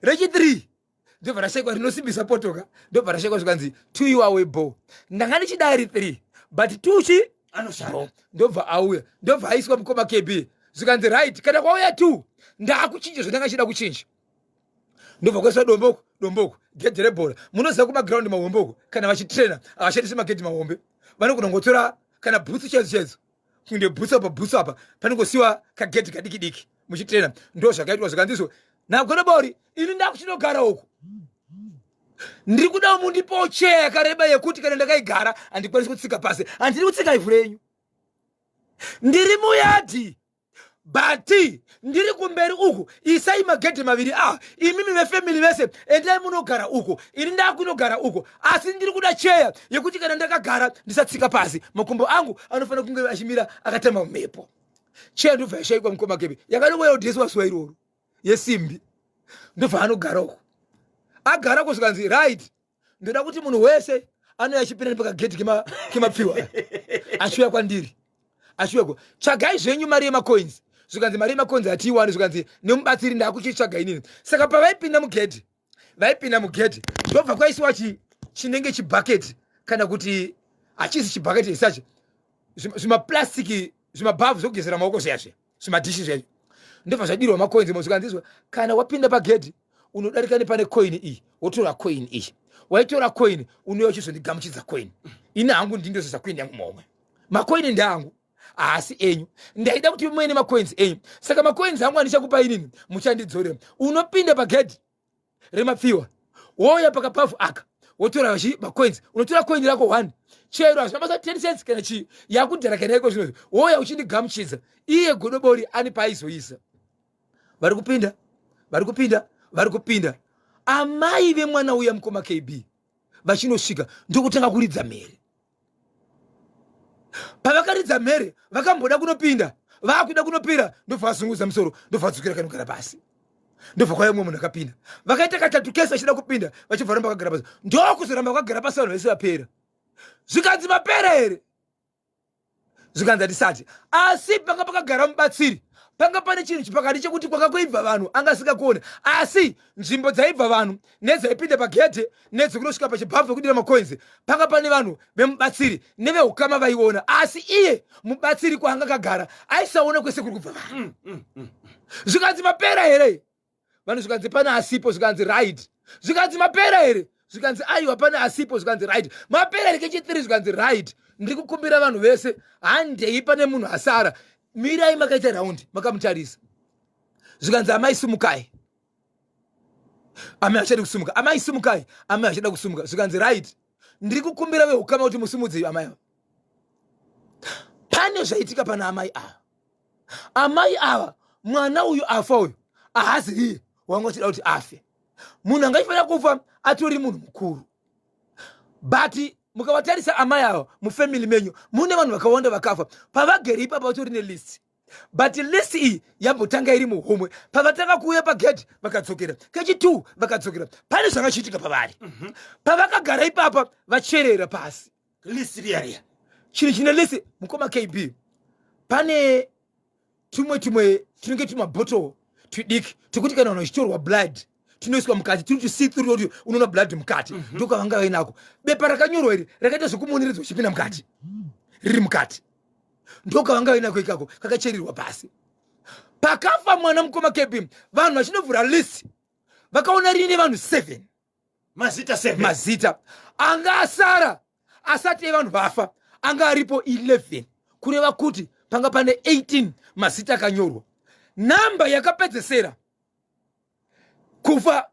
rechi3 ndobva rashayikwa, rinosimbisa potoka, ndobva rashayikwa. Zvikanzi two iwawe bo, ndanga ndichida ari three, but two chi anoshanda. Ndobva auya, ndobva aiswa, mukoma KB. Zvikanzi right, kana kwauya two, ndaakuchinja zvandanga chida kuchinja. Ndobva kwaiswa domboko, domboko, gedhe rebhora. Munoziva kumagraundi mahombe uko, kana vachitraina havashandisi magedhi mahombe, vanogona kungotora kana bhutsu chaidzo chaidzo, kunge bhutsu apa, bhutsu apa, panongosiwa kagedhi kadiki diki muchitraina. Ndo zvakaitwa. Zvikanzizvo nagonobori, ini ndakuchinogara uku, ndiri kuda mundipowo cheya yakareba yekuti kana ndakaigara handikwanisi kutsika pasi. Handiri kutsika ivhu renyu, ndiri muyadhi, but ndiri kumberi uku. Isai magedhi maviri a imimi vefamily vese endai munogara uku, ini ndakunogara uku, asi ndiri kuda cheya yekuti kana ndakagara ndisatsika pasi, makumbo angu anofanira kunge achimira akatamba mumhepo. Cheya ndobva yashayikwa, mukoma KB, yakanongouya kudheswa zuva iroro yesimbi. Ndobva anogara uku, agara kusvikanzi right, ndoda kuti munhu wese anouya achipinda nepakagedhi kemapfiwa achiuya kwandiri, achiuya ko tsvagai zvenyu mari yemacoins. Zvikanzi mari yemakonzi hatiiwani. Zvikanzi nemubatsiri ndakuchitsvaga inini. Saka pavaipinda mugedhi, vaipinda mugedhi ndobva kwaisiwa chi chinenge chibhaketi, kana kuti hachisi chibhaketi isachi, zvimaplastiki, zvimabhavhu zvekugezera maoko zviya zviya, zvimadhishi zviya, ndobva zvadirwa macoins mo. Zvikanzi kana wapinda pagedhi unodarika nepane coin iyi, wotora coin iyi. Waitora coin, unouya uchizondigamuchidza coin. Ini hangu ndindozoisa coin yangu muhomwe. Macoin ndeangu, haasi enyu. Ndaida kuti muene macoins enyu, saka macoins angu andichakupa inini muchandidzorera. Unopinda pagedhi remapfiwa, wouya pakapavhu aka, wotora chi macoins. Unotora coin rako one, chero hazvina basa, 10 cents kana chii, yakudhara kana iko zvinozvi, wouya uchindigamuchidza. Iye godobori ani paaizoisa. Vari kupinda, vari kupinda, vari kupinda. Amai vemwana uya, mukoma KB, vachinosvika ndokutanga kuridza mhere. Pavakaridza mhere, vakamboda kunopinda, vakuda kunopira, ndobva vazunguza musoro, ndobva vadzokera kanogara pasi. Ndobva kwaiva mumwe munhu akapinda. Vakaita katatu kese vachida kupinda, vachibva varamba vakagara pasi, ndokuzoramba vakagara pasi. Vanhu vese vapera. Zvikanzi mapera here? Zvikanzi hatisati. Asi panga pakagara mubatsiri, panga pane chinhu chipakati chekuti kwanga kuibva vanhu anga asingakuone, asi nzvimbo dzaibva vanhu nedzaipinda pagedhe nedzekunosvika pachibhavhu pekudira macoins, panga pane vanhu vemubatsiri neveukama vaiona, asi iye mubatsiri kwaanga kagara aisaona kwese kuri kubva vanhu. Zvikanzi mapera here vanhu? Zvikanzi pane asipo. Zvikanzi right. Zvikanzi mapera here? Zvikanzi aiwa, pane asipo. Zvikanzi right. Mapera here kechitiri? Zvikanzi right. Ndiri kukumbira vanhu vese, handei, pane munhu asara, mirai makaita raundi makamutarisa. Zvikanzi amai simukai. Amai hachadi kusimuka. Amai simukai. Amai hachada kusimuka. Zvikanzi right, ndiri kukumbira veukama kuti musimudze amai ava. Pane zvaitika pana amai ava. Amai ava, mwana uyu afa uyu ahazi iye wanga uchida kuti afe. Munhu anga achifanira kufa atori munhu mukuru, but mukavatarisa amai ava, mufamily menyu mune vanhu vakawanda vakafa. Pavagere ipapa vatori nelist, but list iyi yambotanga iri muhomwe. Pavatanga kuuya pagedhi vakadzokera, kechi2 vakadzokera. Pane zvanga chiitika pavari. Pavakagara ipapa vacherera pasi list riya riya. Chinhu chine list, mukoma KB, pane tumwe tumwe tunenge tumabhotoro tudiki tekuti kana vanhu vachitorwa blood tunoiswa mukati, turi tusithrough kuti unoona blood mukati. Ndokavanga vainako. Bepa rakanyorwa iri rakaita zvekumoneredzwa uchipinda mukati, riri mukati. Ndokavanga vainako ikako, kakacherirwa pasi. Pakafa mwana, mukoma KB, vanhu vachinovhura list vakaona riine vanhu 7. Mazita 7. Mazita anga asara asati evanhu vafa anga aripo 11, kureva kuti panga pane 18 mazita akanyorwa. Namba yakapedzesera kufa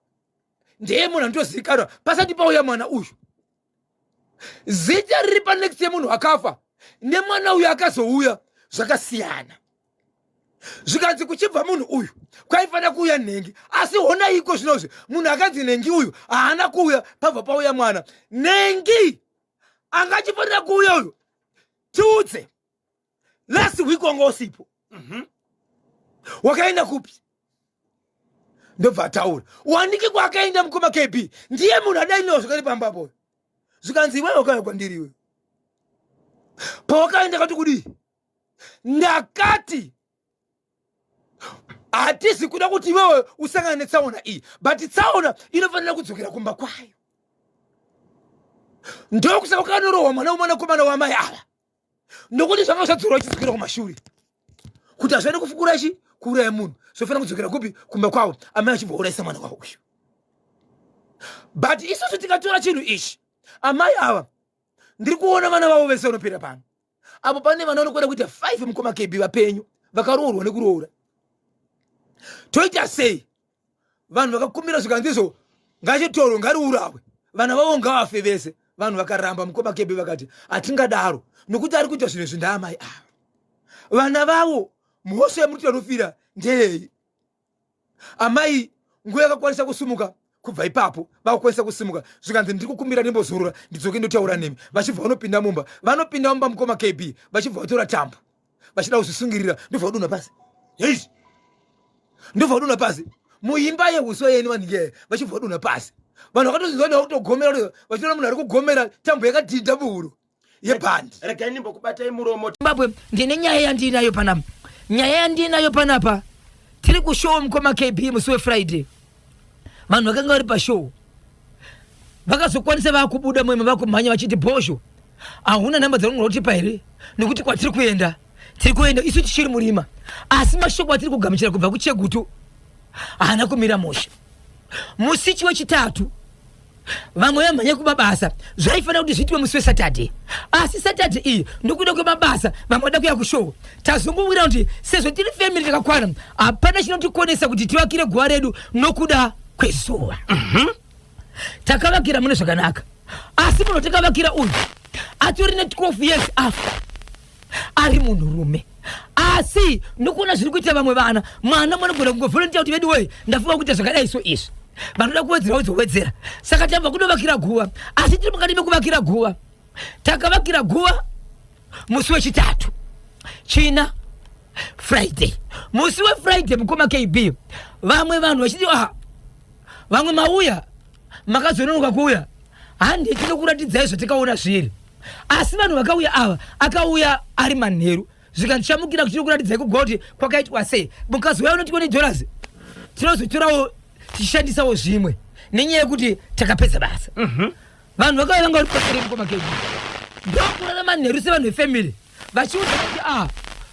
ndeye munhu anotozivikanwa pasati pauya mwana uyu. Zita riri panext yemunhu akafa nemwana uyu akazouya zvakasiyana. Zvikanzi kuchibva munhu uyu kwaifanira kuuya nhengi, asi honaiko zvinozvi, munhu akanzi nhengi uyu haana kuuya, pabva pauya mwana. Nhengi anga achifanira kuuya uyu, tiudze, last week wanga usipo. Wakaenda kupi? Ndobva ataura wanike kwaakaenda. Mukoma KB, ndiye munhu adainiwa zvakari pambapo. Zvikanzi iwewe wakauya kwandiri iwe, pawakaenda kati kudii? Ndakati hatisi kuda kuti iwewe usangane netsaona iyi, but tsaona inofanira kudzokera kumba kwayo. Ndokusaka ukanorohwa mwana wemwanakomana wamai ava, nokuti zvanga zvadzorwa chidzokera kumashure, kuti hazvaida kufukura ichi kuuraya munhu, zvofanira kudzokera kupi? Kumba kwavo. Amai achibva urayisa mwana wavo uyu. But isusu tikatora chinhu ichi, amai ava ndiri kuona vana vavo vese vanopera pano apo. Pane vana vanokwana kuita 5, mukoma KB, vapenyu, vakaroorwa nekuroora. Toita sei? Vanhu vakakumbira, zvikanzi ngachitorwe, ngariurawe, vana vavo ngavafe vese. Vanhu vakaramba, mukoma KB, vakati hatingadaro nokuti ari kuita zvinhu izvi ndaamai ava. Vana vavo, mhosva yemuti vanofira ndeyei? Amai nguva yakakwanisa kusumuka kubva ipapo, vakukwanisa kusimuka. Zvikanzi ndiri kukumbira ndimbozorora, ndidzoke ndotaura nemi. Vachibva vanopinda mumba, vanopinda mumba, mukoma KB, vachibva vatora tambo vachida kuzvisungirira, ndobva vadonha pasi. Hei, ndobva vadonha pasi muimba yeuswa yeni vanhu, vachibva vadonha pasi. Vanhu vakatozinzwa kutogomera, vachiona munhu ari kugomera, tambo yakadhidha muhuro yebhandi. Regai ndimbokubatai muromo. Zimbabwe, ndine nyaya yandiinayo panapa. Nyaya yandinayo panapa, tiri kushow mukoma KB musi weFriday. Vanhu vakanga vari pashow vakazokwanisa vakubuda moima vakumhanya vachiti bhozho, hauna nhamba dzaunogona kutipa here, nekuti kwatiri kuenda tiri kuenda isu tichiri murima, asi mashoko atiri kugamuchira kubva kuChegutu haana kumira mushe. Musichi wechitatu vamwe vamhanya kumabasa, zvaifanira kuti zviitwe musi weSaturday, asi Saturday iyi ndokuda kwemabasa vamwe vada kuya kushow. Tazongowira kuti sezvo tiri family takakwana, hapana chinotikonesa kuti tivakire guva redu nokuda kwezuva. Takavakira mune zvakanaka, asi munhu takavakira uyu atori ne12 years after ari munhurume, asi nokuona zviri kuita vamwe vana, mwana mwanogona kungovolunteer kuti vedu wei, ndafunga kuita zvakadai, so izvi vanoda kuwedzera wozowedzera. Saka tabva kunovakira guva, asi tiri mukati mekuvakira guva. Takavakira guva musi wechitatu, china, Friday. Musi weFriday mukoma KB, vamwe vanhu vachiti, ah, vamwe mauya makazononoka kuuya, handi tinokuratidzai zvatikaona zviri. Asi vanhu vakauya ava akauya ari manheru, zvikandichamukira kuchinokuratidzai kugwa kuti kwakaitwa sei. Mukazouya unoti $20 tinozotorawo tichishandisawo zvimwe nenyaya yekuti takapedza basa. Vanhu vakauya vanga vari pasere mukoma KB, ndokurara manheru sevanhu vefamily vachiudza kuti a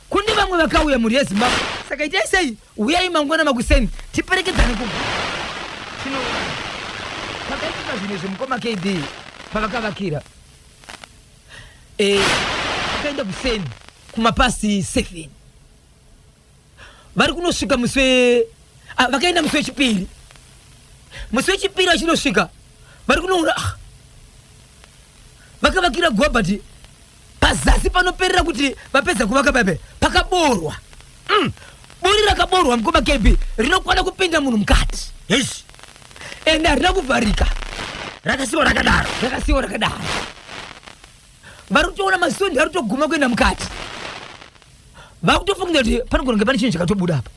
kune vamwe vakauya, mhuri yeZimbabwe, saka itai sei, uyai mangwana makuseni tiperekedzane kugu tinoona pakaitika zvinhu izvi. Mukoma KB, pavakavakira vakaenda kuseni kumapasi 7, vari kunosvika musi we ah, vakaenda musi wechipiri. Musi wechipiri vachinosvika vari kunoona, ah, vakavakira guva, but pazasi panoperera kuti vapedza kuvaka pepe pakaborwa. Buri rakaborwa mukoma KB rinokwana kupinda munhu mukati. Ende harina kuvharika. Rakasiwa rakadaro. Rakasiwa rakadaro. Vari kutoona masondi ari kutoguma kuenda mukati, vakutofunga kuti panogona kunge pane chinhu chakatobuda apa.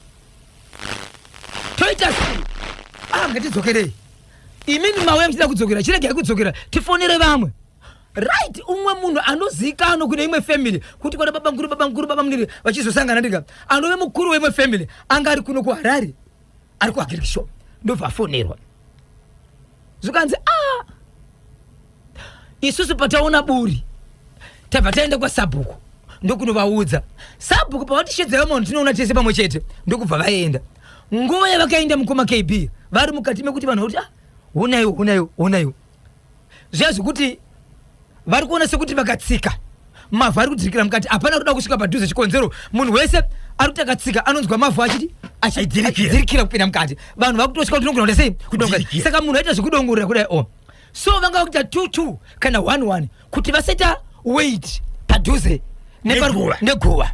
Toita sei? Ah, ngatidzokerei. Imimi mauya muchida kudzokera, chiregai kudzokera, tifonere vamwe. Right, umwe munhu anozivikanwa kune imwe family kuti kwana baba mukuru, baba mukuru, baba muniri vachizosangana ndika anove mukuru weimwe family anga ari kuno kuHarare, ari kuAgric Shop, ndobva afonerwa zvikanzi, a isusu pataona buri tabva taenda kwasabhuku ndokunovaudza. Sabhuku pavatishedzera munhu tinoona tese pamwe chete, ndokubva vaenda. Nguva yavakaenda mukoma KB, vari mukati mekuti vanhu vakuti, ah, honaiwo, honaiwo, honaiwo, zviya zvekuti vari kuona sekuti vakatsika mavhu ari kudzikira mukati. Hapana kuda kusvika padhuze, chikonzero munhu wese ari kuti akatsika anonzwa mavhu achiti Achidhirikira. Achidhirikira kupinda mukati. Vanhu vakutosvika kuti tinogona kuita sei kudongora. Kudhirikira. Saka munhu aita zvekudongorera kudai o so vanga vakuita 2 2 kana 1 1 kuti vasaita weight padhuze Neguva. Neguva.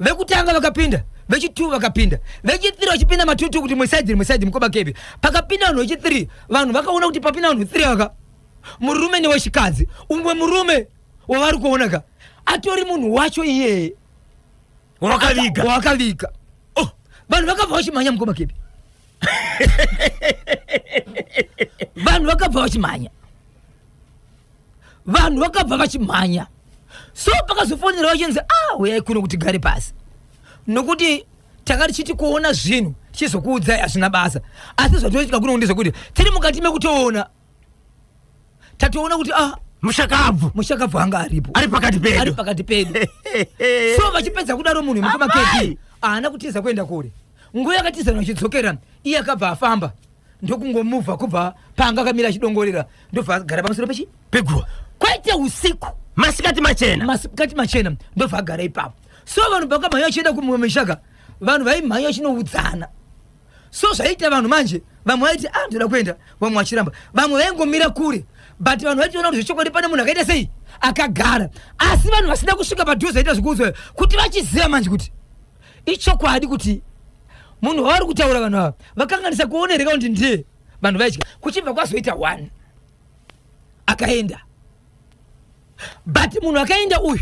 Vekutanga vakapinda, vechi2 vakapinda, vechi3 vachipinda ma2 2 kuti muside muside. Mukoma KB, pakapinda vanhu vechi3, vanhu vakaona kuti papinda vanhu 3 aka murume newechikadzi. Umwe murume wavari kuona ka atori munhu wacho iyeye. Wakaviga. Wakaviga. Oh. Vanhu vakabva vachimhanya mukoma KB, vanhu vakabva vachimhanya, vanhu vakabva vachimhanya. So pakazofonera vachinzi, ah, uyai kuno kuti gare pasi, nokuti tanga tichiti kuona zvinhu tichizokuudzai hazvina basa, asi zvatoitika kuno ndezvekuti tiri mukati mekutoona, tatoona kuti ah, mushakabvu. Mushakabvu anga aripo. Ari pakati ari pedu. Pakati pedu. So vachipedza kudaro, munhu mukoma Amai! KB haana kutiza kuenda kure. Nguva yakatiza vanhu vachidzokera, iye akabva afamba ndokungomuvha kubva paanga akamira achidongorera, ndobva agara pamusoro pechi peguva. Kwaite usiku. Masikati machena. Masikati machena, ndobva agara ipapo. So vanhu vakamhanya vachienda kumumwe mishaka, vanhu vaimhanya vachinoudzana. So zvaiita vanhu manje, vamwe vaiti, ah, ndoda kuenda, vamwe vachiramba, vamwe vaingomira kure, but vanhu vaitoona kuti zvechokwadi pane munhu akaita sei akagara. Asi vanhu vasina kusvika padhuze vaita zvekuudzwa kuti vachiziva manje kuti ichokwadi kuti munhu wavari kutaura vanhu ava vakanganisa kuonereka kuti ndiye. Vanhu vaitya. Kuchibva kwazoita one akaenda, but munhu akaenda uyu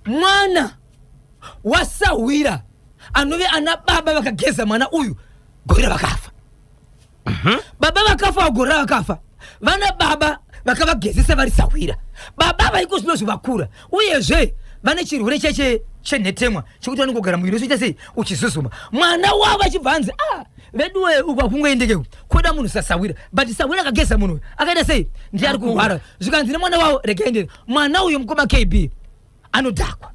mwana wasahwira anove ana baba vakageza mwana uyu gore ravakafa. Baba vakafa gore ravakafa, vana baba vakavagezesa vari sahwira. Baba vaiko zvino zvivakura, uyezve Vane chirwere cheche chenhetemwa chekuti vanongogara muviri uchiita sei, uchizuzuma. Mwana wavo achibva anzi, "Ah, veduwe, uku hakungoendekeko, koda munhu sasawira." But sawira akageza munhu uyu akaita sei, ndiye ari kurwara. Zvikanzi nemwana wavo, "Regai ndiri mwana uyu." Mukoma KB, anodhakwa.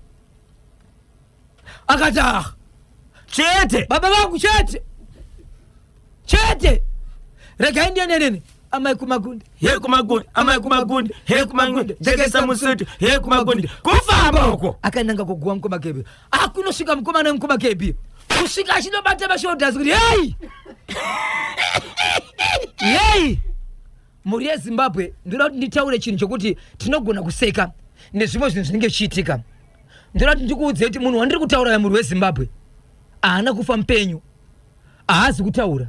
Akati, "Ah, Chete. baba vangu chete chete, regai ndiende neni, amai kumagundi." He kumagundi, amai kumagundi, he kumagundi, jekesa musutu, he kumagundi, kufamba uko. Akananga kuguwa, mukoma KB. Akunosvika mukomana wemukoma KB, kusvika achinobata mashoulders kuti, "Hei, hei." Mhuri yeZimbabwe, ndoda kuti nditaure chinhu chokuti tinogona kuseka nezvimwe zvinhu zvinenge zvichiitika. Ndoda kuti ndikuudzei kuti munhu wandiri kutaura yamhuri weZimbabwe haana kufa mupenyu, haazi kutaura,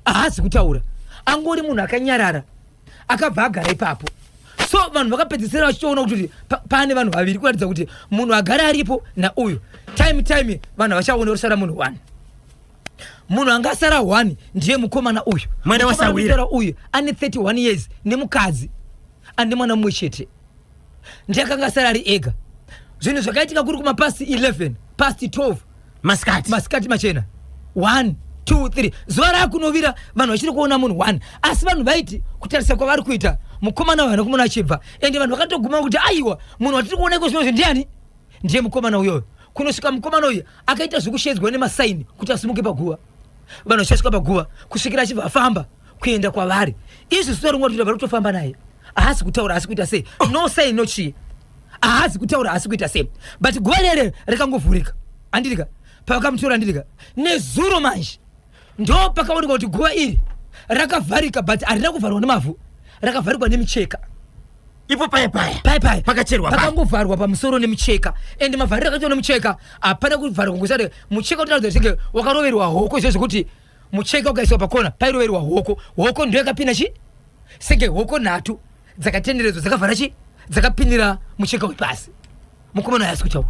haasi kutaura, angori munhu akanyarara, akabva agara ipapo. So vanhu vakapedzisira vachitoona kuti pane vanhu vaviri, kuratidza kuti munhu agara aripo nauyu. Time time vanhu havachaona, kusara munhu one. Munhu angasara one ndiye mukomana uyu. Mwana Mukomana waSawira. kutaura uyu ane 31 years, nemukadzi ane mwana mumwe chete, ndiye akanga asara ari ega. Zvinhu zvakaitika kuri kumapast 11, past 12. Masikati. Masikati machena, 1, 2, 3, zuva raakunovira, vanhu vachiri kuona munhu 1. Asi vanhu vaiti kutarisa kwavari kuita mukomana uyu, kumuona achibva, ende vanhu vakatoguma kuti, "Aiwa, munhu watiri kuona iko zvinozvi ndiani?" Ndiye mukomana uyoyo. Kunosvika mukomana uyu akaita zvekushedzwa nemasaini kuti asimuke paguva, vanhu vachasvika paguva, kusvikira achibva afamba kuenda kwavari. Izvi zuva rimwe kuti vari kutofamba naye, haasi kutaura, haasi kuita sei, no sign, no chii, haasi kutaura, haasi kuita sei, but guva rere rikangovhurika, handirika pavakamutora, handirika nezuro. Manje ndo pakaonekwa kuti guva iri rakavharika, but harina kuvharwa nemavhu, rakavharikwa nemicheka. Ipo paya paya. Paya paya. Pakacherwa paya. Pakangovharwa pamusoro nemicheka, ende mavhariro akaitwa nemucheka, hapana kuvharwa ngosati mucheka utoratidza senge wakaroverwa hoko, izvo zvekuti mucheka ukaiswa pakona pairoverwa hoko, hoko ndo yakapinda chi senge hoko nhatu dzakatenderedzwa, dzakavhara chi, dzakapindira mucheka wepasi. Mukomana haasi kutaura.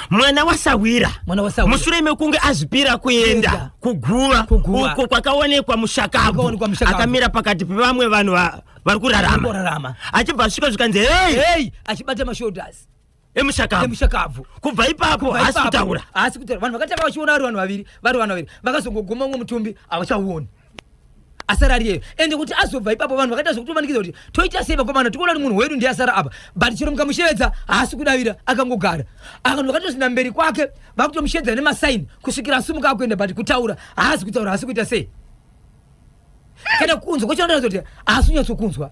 Mwana wasawira. Mwana waSawira. Mushure mekunge azvipira kuenda Kuenda. kuguva Kuguva. uko kwakaonekwa mushakabvu Kwakaonekwa mushakabvu. akamira pakati pevamwe vanhu vari kurarama, kurarama, achibva asvika, zvikanzi, "Hei." Hei, achibata mashoulders emushakabvu. Emushakabvu. Kubva ipapo Kubva haasi ipapo, kutaura. Haasi kutaura. Vanhu vakatanga vachiona vari vanhu vaviri, vari vanhu vaviri, vakazongoguma umwe mutumbi havachauoni, asara ariyeyo. Ende kuti azobva ipapo, vanhu vakaita zvekutomanikidza kuti, "Toita sei vakomana? Tikuona kuti munhu wedu ndiye asara apa." But chero mukamushevedza haasi kudavira, akangogara. Vanhu vakatozvinda mberi kwake, vakutomushevedza nemasaini kusvikira asumuka akuenda. But kutaura haasi kutaura, haasi kuita sei, kana kunzwa kwachanoratidza kuti haasi kunyatsokunzwa.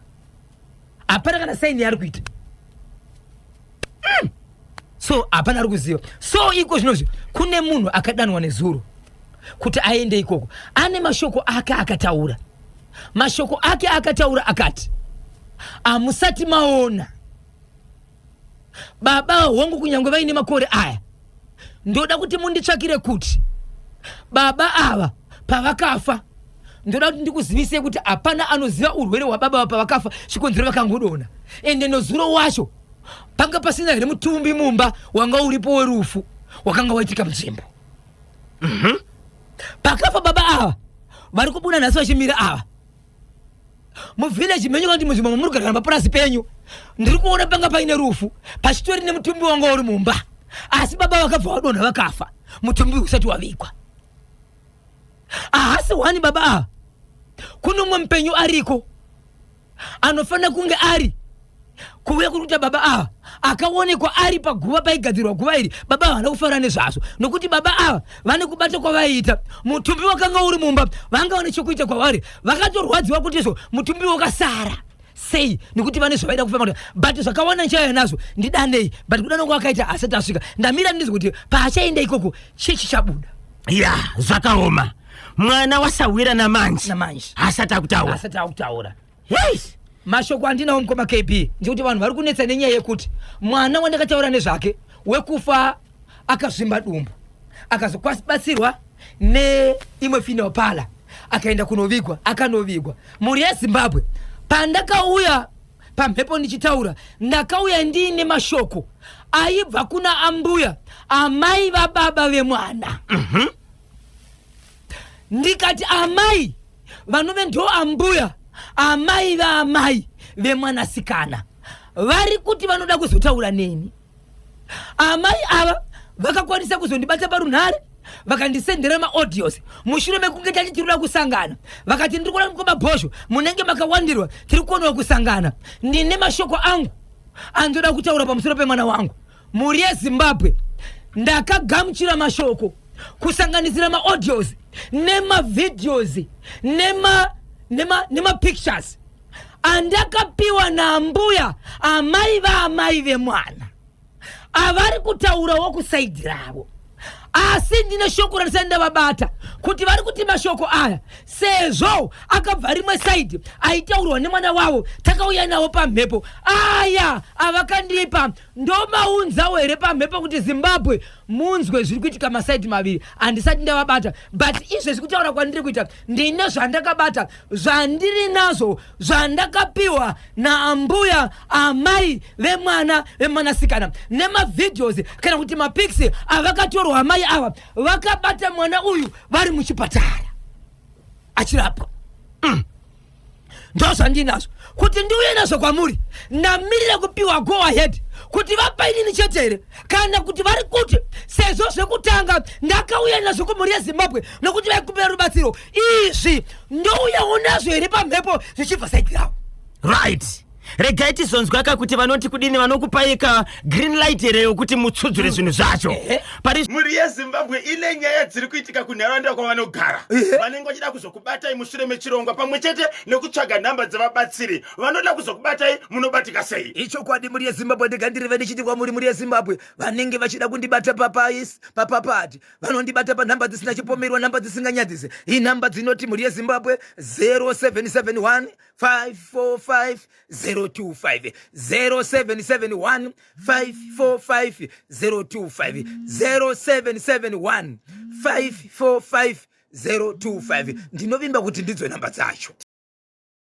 Hapana kana saini yaari kuita. So hapana ari kuziva. So iko zvinozvi kune munhu akadanwa nezuro kuti aende ikoko, ane mashoko ake akataura. Mashoko ake akataura akati, "Hamusati maona baba hongu, kunyange vaine makore aya. Ndoda kuti munditsvakire kuti baba ava pavakafa, ndoda kuti ndikuzivisei kuti hapana anoziva urwere hwababa ava pavakafa, chikonzero vakangodona. Ende nozuro wacho panga pasina here mutumbi mumba wanga uripo werufu wakanga waitika munzvimbo pakafa baba ava vari kubuda nhasi vachimira ava muvhileji menyu, kana kuti munzvimbo mamuri kugara papurasi penyu. Ndiri kuona panga paine rufu, pachitori nemutumbi wanga uri mumba, asi baba vakabva vadonha vakafa mutumbi usati wavigwa. Ahasi hwani baba ava, kune umwe mupenyu ariko anofanira kunge ari kuuya kuri kuita baba ava, akaonekwa ari paguva paigadzirwa guva iri. Baba havana kufara nezvazvo, nokuti baba ava vane kubata kwavaiita mutumbi wakanga uri mumba, vanga vane chokuita kwavari. Vakatorwadziwa kuti izvo mutumbi wakasara sei, nekuti vane zvavaida kufamba. But zvakawanda ndichauya nazvo, ndidanei." But kudana kwakaita asati asvika. Ndamira ndizvo kuti paachaenda ikoko chii chichabuda. Ya, zvakaoma. Mwana wasawira namanje Namanje. hasati akutaura. Asati akutaura. Hei. Mashoko andinawo, mukoma KB, ndekuti vanhu vari kunetsa nenyaya yekuti mwana wandakataura nezvake wekufa akazvimba dumbu, akazobatsirwa neimwe funeral parlour, akaenda kunovigwa, akanovigwa. Mhuri yeZimbabwe, pandakauya pamhepo ndichitaura, ndakauya ndiine mashoko aibva kuna ambuya, amai vababa vemwana. Ndikati amai vanove ndo ambuya, amai vaamai vemwanasikana. Vari kuti vanoda kuzotaura neni. Amai ava vakakwanisa kuzondibata parunhare, vakandisendera maaudios mushure mekunge tati tiri kuda kusangana. Vakati, "Ndiri kuona mukoma Bhozho munenge makawandirwa, tiri kuonawo kusangana. Ndine mashoko angu andoda kutaura pamusoro pemwana wangu." Mhuri yeZimbabwe, ndakagamuchira mashoko kusanganisira maaudios nemavideos nemapictures andakapiwa naambuya, amai vaamai vemwana, avari kutaurawo kuside ravo. Asi ndine shoko randisati ndavabata kuti vari kuti mashoko aya, sezvo akabva rimwe side aitaurwa nemwana wavo, takauya nawo pamhepo. Aya avakandipa ndomaunzawo here pamhepo kuti Zimbabwe munzwe zviri kuitika masides maviri? Handisati ndavabata, but izvezvi kutaura kwandiri kuita, ndine zvandakabata, zvandiri nazvo, zvandakapiwa naambuya, amai vemwana vemwanasikana, nemavideos kana kuti mapics avakatorwa amai ava vakabata mwana uyu vari muchipatara achirapwa. Ndo zvandinazvo kuti ndiuye nazvo kwamuri. Ndamirira kupiwa go ahead kuti vapa inini chete here, kana kuti vari kuti sezvo zvekutanga ndakauya nazvo kumhuri yeZimbabwe nokuti vaikumbira rubatsiro, izvi ndouyawo nazvo here pamhepo zvichibva side ravo? Right, regai tizonzwaka kuti vanoti kudini. Vanokupaika green light here yokuti mutsudzure zvinhu zvacho? Pari Mhuri yeZimbabwe ine nyaya dziri kuitika kunharaunda kwavanogara, vanenge vachida kuzokubatai mushure mechirongwa, pamwe chete nekutsvaga nhamba dzevabatsiri vanoda kuzokubatai, munobatika sei? Ichokwadi, mhuri yeZimbabwe. Ndigandireve ndichiti kwamuri, mhuri yeZimbabwe, vanenge vachida kundibata papais papapati, vanondibata panhamba dzisina chipomerwa, nhamba dzisinganyadzise. Inhamba dzinoti, mhuri yeZimbabwe, 0771 545 025, 0771 545 025, 0771 545 025. Ndinovimba kuti ndidzo nhamba dzacho.